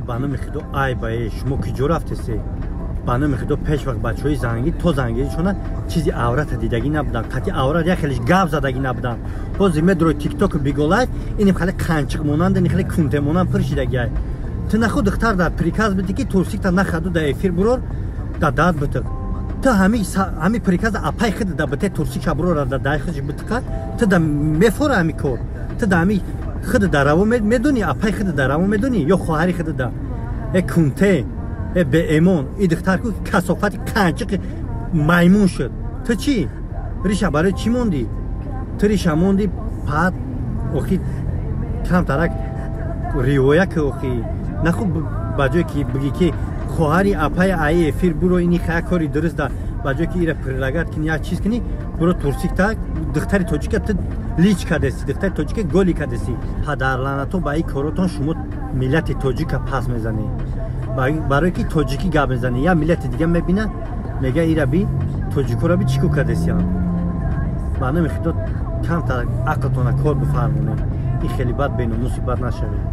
Ба номи Худо, ай ба шумо куҷо рафтесе? Ба номи Худо, пеш вақт бачаҳои зангӣ то зангиришона чизи аврата дидагӣ набуданд, қатъи аврат як хелеш гап задагӣ набуданд. Ҳозир медрои тиктоку биголайф иним хеле қанчиқ монанд, ин хеле кунте монанд пур шидагиай. Ту наху духтар дар приказ бидӣ, ки турсикта нахаду да эфир бурор, да дад битиқ. Ту ҳами приказа апай хид да бите, турсика бурора, да дай хидш битиқа, ту да мефора ҳами кор. Ту да ҳами хид да раво медонӣ, апай хид да раво медонӣ ё хоҳари хид да. Э кунте, э беэмон, и духтар ку касофати қанчиқи маймун шуд. Ту чӣ? Риша барои чӣ мондӣ? Ту риша мондӣ, паат охи камтарак ривоя ки охи наху, ба ҷое ки бигӣ ки хоҳари апаи аи эфир буро, ини хая кори дуруст да, ба ҷое ки ира прилагат кини, як чиз кини, буро турсикта духтари тоҷика ту лич кардеси, духтари тоҷика голи кардеси. Падарлаънато ба ин коротон шумо миллати тоҷика пас мезанед. Барое ки тоҷикӣ гап мезанӣ, як миллати дига мебина, мега ира би тоҷикора би чӣ ку кардесиям. Ба номи Худо, камтар ақлтона кор бифармонед, ин хеле бад беномуси бад нашавед.